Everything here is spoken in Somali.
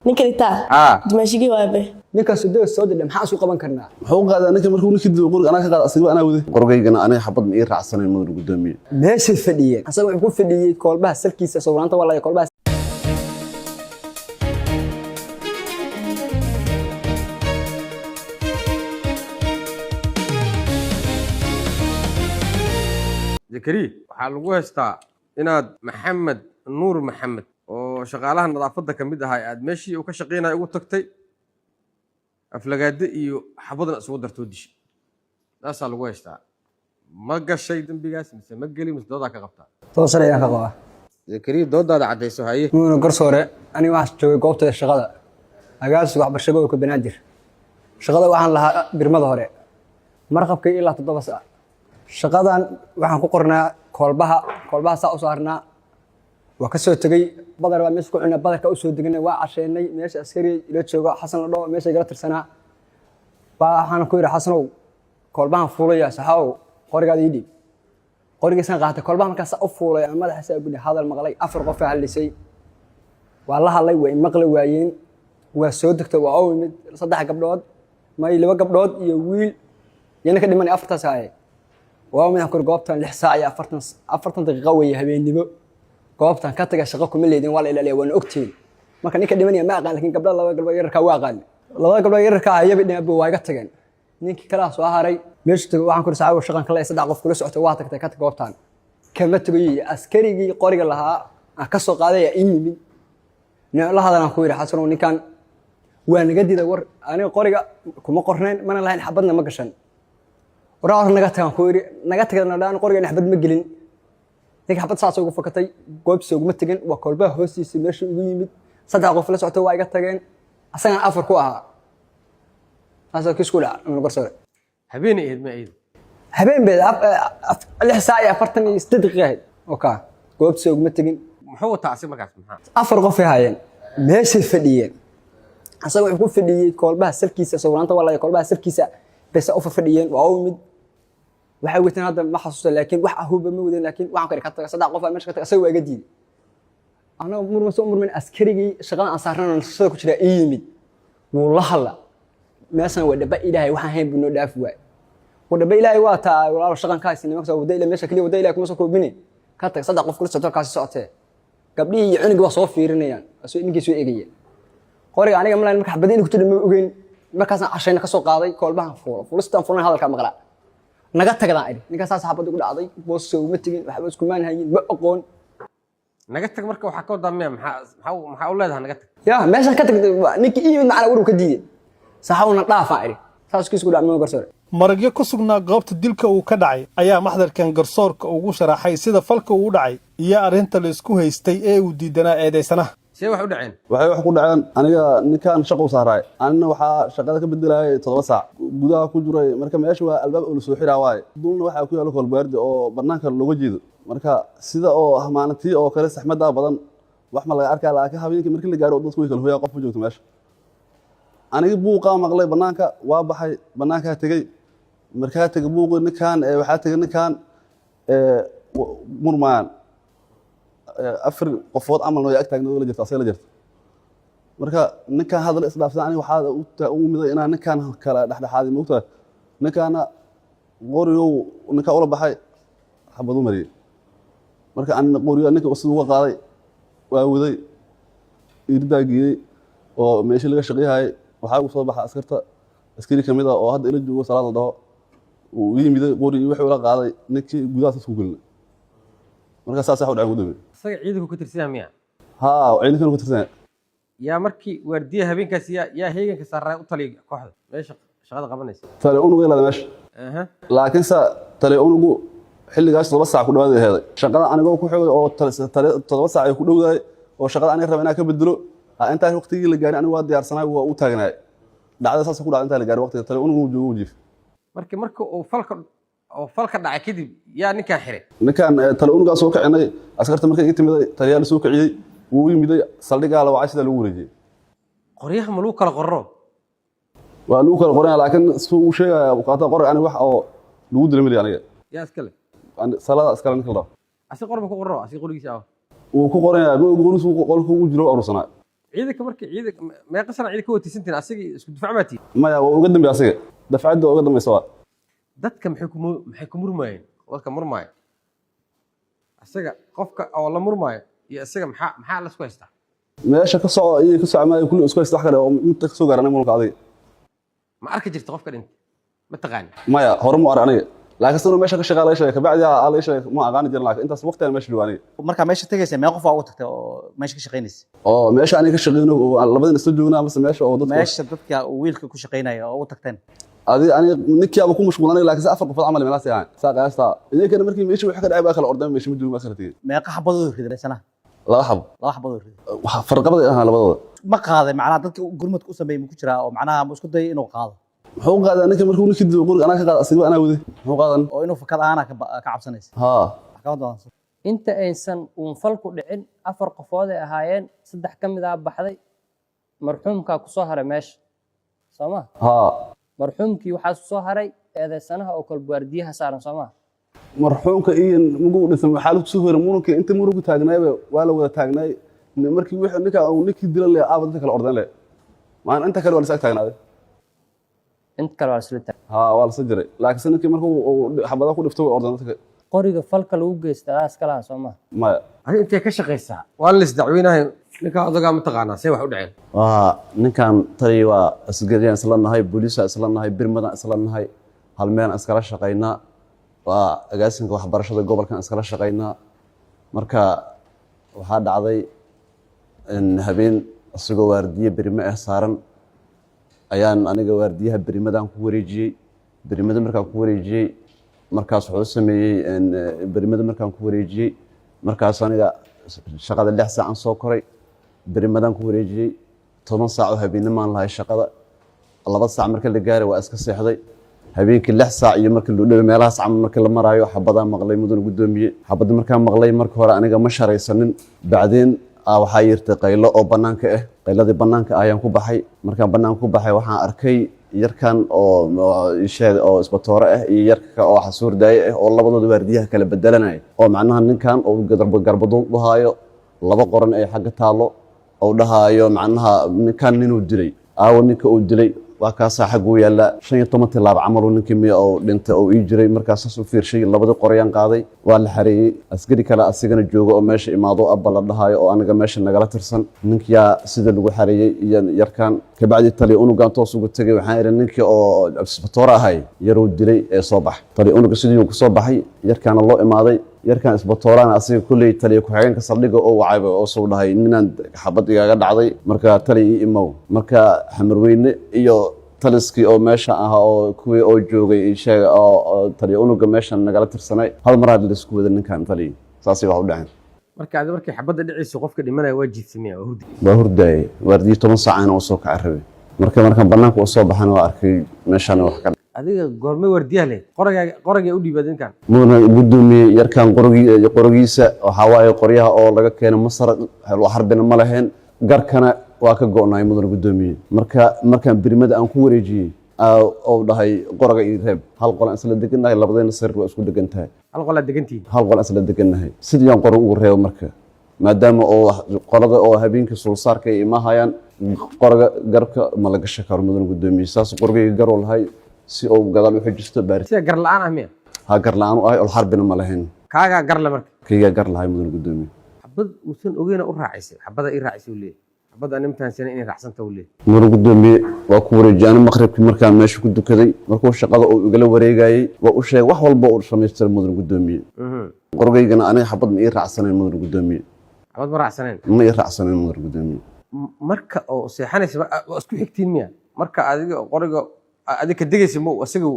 Ninka dhintaa dumaashigii waabe. Ninkaas sodoo soo didha, maxaan isu qaban karnaa? Muxuu u qaadaa ninka markuu ninkii dilo qoriga? Anaa ka qaada, asiga anaa waday Qoraygana aniga xabad ma ii raacsanayn, mudan gudoomiye. Meeshay fadhiyeen, asaga wuxuu ku fadhiyey koolbaha salkiisa sawiraanta waa laya koolbaha. Zakariya, waxaa lagu haystaa inaad Maxamed Nuur Maxamed oo shaqaalaha nadaafadda ka mid ahaa aad meeshii uu ka shaqaynaya ugu tagtay, aflagaado iyo xabadna isugu dartoo dishay. Taasaa lagu haystaa. Ma gashay dembigaas mise ma gelin, mise doodaa ka qabtaa? Toosare ayaan ka qabaa. Zakariya, doodaada caddayso, haye. Mudane garsoore, aniga waxaan joogay goobtada shaqada, agaasiga waxbarasho gobolka Banaadir. Shaqada waxaan lahaa birmada hore marqabkay ilaa 7 saac. Shaqadan waxaan ku qornaa koolbaha, koolbaha saa u saarnaa. Waa ka soo tegey, badar baa meesha ku cunay, badarka u soo degnay, waa casheynay. Meesha askari ila joogo, Xasan la dhaho, meesha igala tirsanaa baa waxaan ku yidhi: "Xasanow, koolbahan fuulaya, saxaawow, qorigaada ii dhiib." Qorigiisaan qaatay. Koolbaha markaas u fuulay aan madaxa saa gudhi, hadal maqlay, afar qof aa hadlisay. Waa la hadlay, way maqli waayeen. Waa soo degtay, waa u imid, saddex gabdhood may laba gabdhood iyo wiil iyo ninka dhimanay, afartaas haaye. Waa mid aan kuri: "Goobtan 6 saac iyo 40 daqiiqo weeye habeennimo, goobtan ka taga, shaqo kuma leedin, waa la ilaaliya, waana ogtihiin." Marka ninka dhimanaya ma aqaan, lakin gabdha, laba gabdhood yararkaa waa aqaan. Labada gabdhood yararkaa ayaba dhiman, waa iga tageen. Ninkii kalaa soo haray, meeshu tagay. Waxaan kuri: "Saaxiib, shaqan kale saddex qof kula socotay, waa tagtay, ka tag goobtan." "Kama tagayo." Askarigii qoriga lahaa aan ka soo qaadaya ii yimid. La hadalaan ku yidhi: "Xasanow, ninkan waa naga diiday. War aniga qoriga kuma qornayn, mana lahayn, xabadna ma gashan. Waraa hor naga tagaan," ku yidhi. "Naga tagana dhaan, qorigan xabad ma gelin." Ninka xabad saas ugu fakatay, goobtiisa uguma tegin, waa koolbaha hoostiisa meesha ugu yimid. Saddex qof la socotay waa iga tageen, asagan afar ku ahaa. Saasaa kiisku dhaca, mudane garsoore. Habeenay ahayd ma iyadu? Habeen beed, 6 saac iyo 48 daqiiqa ahayd oo kaa goobtiisa uguma tegin. Muxuu wataa asi markaas, maxaa? Afar qof ay haayeen, meeshay fadhiyeen, asaga wuxuu ku fadhiyey koolbaha salkiisa sawiraanta waa laya koolbaha salkiisa baysa u fadhiyeen. Waa u imid. Waxay wateen hadda ma xasuusta, laakiin wax ahuba ma wadeen. Laakiin waxaan kari ka taga, saddex qof aa meesha ka taga, asaga waa iga diiday. Anagoo murma soo murmin, askarigii shaqada aan saarnana nasashada ku jiraa ii yimid, wuu la hadla. Meeshan waa dhaba Ilaahay, waxaan hayn buu noo dhaafi waay. War dhaba Ilaahay waa taa, walaalo, shaqan ka haysa nimanka wada ila meesha kaliya wada Ilaahay kuma soo koobine, ka tag, saddex qof kula socto kaasi socotee. Gabdhihii iyo cunugii waa soo fiirinayaan, soo ninkii soo eegayeen. Qoriga aniga malayn marka xabadda inay ku jiro ma ogeyn. Markaasaan cashayna ka soo qaaday, koolbahan fuulo, fuulistaan fuulan, hadalkaa maqlaa: "Naga tagdaan," idhi. Ninkaas saas xabadda ugu dhacday, booska uma tegin, waxba iskumaan hayin, ma aqoon. Naga tag marka waxaa ka wadaa miya? Maxaa u leedahay "naga tag"? Ya, meeshaan ka tagtay, ninkii ii yimid macnaa waruu ka diiday. "Saxawna dhaafaan," idhi. Saas kiisku dhacay, mudane garsoore. Maragyo ku sugnaa goobta dilka uu ka dhacay ayaa maxdarkan garsoorka ugu sharaxay sida falka uu u dhacay iyo arrinta la isku haystay ee uu diidanaa eedaysanaha. See wax u dhaceen? Waxay wax ku dhaceen, aniga ninkan shaqo u saaraay, anina waxaa shaqada ka bedelayay 7 saac gudaha ku jiray. Marka meesha waa albaab oo lasoo xiraa waaye, dulna waxaa ku yaalo koolbaardi oo banaanka looga jeedo. Marka sida oo ah maalintii oo kale saxmaddaa badan, wax ma laga arkaa, laakiin habeenkii markii la gaaro dadku way kala hooyaa, qof ma joogto meesha. Aniga buuqaa maqlay banaanka, waa baxay, banaankaa tegey. Markaa tegey buuqii ninkan, waxaa tegey ninkan murmayaan, afar qofood camalna way ag taagnayd oo la jirta, asaga la jirta. Marka ninkan hadal isdhaafsan, aniga waxaa u miday inaan ninkan kala dhexdhexaadiy, moogtahay. Ninkaana qorigow ninkaa ula baxay, xabad u mariyey. Marka anina qoriga ninka sida uga qaaday, waa waday, irdaa geeyey oo meeshii laga shaqeyhayay. Waxaa ugu soo baxa askarta, askari ka mid ah oo hadda ila joogo, Salaad la dhaho, uu yimiday, qorigii wuxuu ula qaaday ninkii, gudahaas isku gelinay. Marka saas wax u dhacay, gudoomiye. Isaga ciidanku ka tirsan yahay miya? Haa, ciidankan ku tirsan yahay. Yaa markii waardiya habeenkaas, yaa heeganka saaraa u taliya kooxda meesha shaqada qabanaysa? Tale unugu ilaada meesha. Laakiinse tale unugu xilligaas 7 saac ku dhawaad aheeday shaqada anigoo ku xogay oo 7 saac ay ku dhowdahay oo shaqada aniga raba inaan ka bedelo. Intaan waqtigii la gaarin anigu waa diyaarsanaay, waa u taagnaay. Dhacdada saas ku dhacday intaan la gaarin waqtiga tale unugu joogo jiif. Marka uu falka dhacay kadib, yaa ninkan xiray? Ninkan tale unugaa soo kicinay. Askarta markay iga timiday, taliyaa la soo kiciyey, wuu yimiday, saldhigaa la wacay, sidaa lagu wareejiyey. Qoryaha ma lagu kala qorro? Waa lagu kala qoranaya, laakiin suu uu sheegaya qaata qori aniga wax oo lagu dilay mali aniga. Yaa iskale? Salada iskale ninka la dhaho. Asi qor ma ku qorro? Asi qorigiisa ah? Wuu ku qoran yahay, ma og qorigiisu qolka ugu jiro, aruursanaa. Ciidanka markii ciidanka meeqa sana ciidanka watiisantiin, asigii isku difaac baa tihiin? Maya, waa uga dambeeya asiga, dafcadda waa uga dambaysa waa. Dadka maxay ku murmaayeen? Dadka murmaaya, isaga qofka oo la murmaayo iyo isaga, maxaa la isku haystaa? Meesha ka soco iyo ka soco maayo, kulli isku haysta, wax kale oo inta ka soo gaaranay muranka adiga. Ma arki jirta qofka dhintay? Ma taqaani? Maya, hore mu ar aniga, laakiin sidoo meesha ka shaqaa laga sheegay, kabacdi aa laga sheegay, ma aqaani jirin, laakiin intaas waqti aan meesha joogo aniga. Markaa meesha tegaysa, mee qof aa ugu tagtay oo meesha ka shaqaynaysa? Oo meesha aniga ka shaqeyno oo aan labadan isla joognaa mase meesha oo dadka? Meesha dadka uu wiilka ku shaqaynaya oo ugu tagteen. Adi aniga ninkiiaba ku mashquul aniga, laakiin se afar qofood camal meelahaas ahaan saa qiyaasta. Idinkana markii meesha wixii ka dhacay baa kala ordeen, meesha ma joogin, baa kala tegey. Meeqa xabadood riday sanaha? Laba xabo. Laba xabadood riday. Waxa farqabada ahaa labadooda. Ma qaaday macnaha dadka gurmadka u sameeyey ma ku jiraa oo macnaha ma isku dayay inuu qaado? Muxuu qaadaa ninka markuu ninkii dilo qoriga anaa ka qaada, asiga anaa waday, muxuu qaadan? Oo inuu fakad ahaana ka cabsanaysa? Haa. Maxkamadda waa Inta aysan uun falku dhicin, afar qofood ay ahaayeen, saddex ka mid ah baxday, marxuumkaa ku soo haray meesha, soo ma? Haa. Marxuumkii waxaa soo haray eedeysanaha oo kolbaardiyaha saaran, soo ma? Marxuumka iyo mugu dhisan waxaa lagu soo horay muranka, inta muranku taagnaayba waa la wada taagnaay. Markii wixii ninka uu ninkii dila le aaba dadka kala ordeen le maan, inta kale waa la is ag taagnaaday. Inta kale waa isla taag. Haa, waa la soo jiray, laakiin se ninkii markuu uu xabadaha ku dhifto way ordeen dadka. Qoriga falka lagu geysta adaa iska lahaa, soo ma? Maya. Adiga intee ka shaqaysaa? Waa la isdacweynahay. Ninka odagaa ma taqaanaa? See wax u dhaceen? Waa ninkan tani, waa asgariyaan isla nahay, booliisaan isla nahay, birmadaan isla nahay, hal meelaan iskala shaqaynaa, waa agaasinka waxbarashada gobolkan iskala shaqaynaa. Marka waxaa dhacday in habeen isagoo waardiye berime ah saaran ayaan aniga waardiyaha berimadaan ku wareejiyey. Berimada markaan ku wareejiyey, markaas wuxuu sameeyey berimada markaan ku wareejiyey, markaas aniga shaqada 6 saacan soo koray, berimadaan ku wareejiyey 10 saac oo habeennimaan lahay shaqada. 2 saac marka la gaaray waa iska seexday. Habeenkii 6 saac iyo markii loo dhaway meelahaas camal markii la maraayo, xabadaan maqlay, mudana guddoomiye. Xabadda markaan maqlay, marka hore aniga ma sharaysanin. Bacdeen waxaa yirtay qaylo oo bannaanka ah. Qayladii bannaanka ah ayaan ku baxay. Markaan bannaanka ku baxay, waxaan arkay yarkan oo sheeg oo isbatoore ah iyo yarka oo xasuur daaye ah oo labadooda waardiyaha kala bedelanaya, oo macnaha ninkan uu garbaduub u haayo, laba qoran ay xagga taallo, oo dhahaayo macnaha ninkan ninuu dilay, aawo ninka uu dilay waa kaasaa xagguu yaallaa, 15 tilaab camaluu ninkii miya oo dhintay oo ii jiray. Markaas saas u fiirshay, labadii qoryaan qaaday, waa la xareeyey. Askari kale asigana joogo oo meesha imaado, abba la dhahaayo, oo aniga meesha nagala tirsan, ninkiyaa sida lagu xareeyey iyo yarkan. Kabacdi taliya unugan toos ugu tegay. Waxaan idhi ninkii oo isbatoore ahay yaruu dilay ee soo bax. Taliya unuga sidii uu kusoo baxay, yarkaana loo imaaday. Yarkan isbatoorana asiga kulley taliya ku-xigeenka saldhigga oo wacayba oo soo dhahay ninaan xabad igaga dhacday, marka taliya ii imow. Marka Xamarweyne iyo taliskii oo meesha ahaa oo kuwii oo joogay sheega oo taliya unuga meesha nagala tirsanay, hal maraad laisku wada ninkan taliya, saasay wax u dhaceen. Marka adi markii xabadda dhicayso qofka dhimanaya waa jiifsamaya, waa hurdi? Waa hurdaayay, waardiyo 10 saacana oo soo kaca rabay. Marka markaan bannaanka usoo baxana waa arkay meeshaan wax ka Adiga goormay waardiyaha lehed? Qoragaaga qoragay u dhiibaad ninkan? Mudana guddoomiye, yarkan qorigiisa waxaa waaye qoryaha oo laga keeno Masar, xarbina ma lahayn, garkana waa ka go'naay, mudana guddoomiye. Marka markaan birimada aan ku wareejiyey oo dhahay qoraga ii reeb, hal qol aan isla degannahay, labadayna sariir waa isku degan tahay. Hal qolaa degantihiin? Hal qol aan isla degannahay, sidii aan qoro ugu reebo. Marka maadaama oo qolada oo habeenkii sulsaarka ay imahayaan, qoraga garka ma la gashan karo, mudana guddoomiye. Saas qorgayga garuu lahay si uu gadaal u xijisto baari. Sida gar la'aan ah miya? Ha, gar la'aan u ahay, ol xarbina ma lahayn. Kaagaa garle marka? Kaygaa gar lahay, mudana guddoomiye. Xabad uusan ogeyna u raacisay. Xabada ii raacisay uu leeyahay, xabadda ani mafahansana inay raacsanta uu leeyahay. Mudana guddoomiye, waa ku wareejiyay ani maqribkii markaan meesha ku dukaday. Markuu shaqada uu igala wareegayey waa u sheegay wax walba uu samaystiray, mudana guddoomiye. Qorgaygana aniga xabad ma ii raacsanayn, mudana guddoomiye. Xabad ma raacsanayn? Ma ii raacsanayn, mudana guddoomiye. Marka oo seexanaysa waa isku xigtiin miya? Marka adiga qoriga adiga ka degaysa ma isaga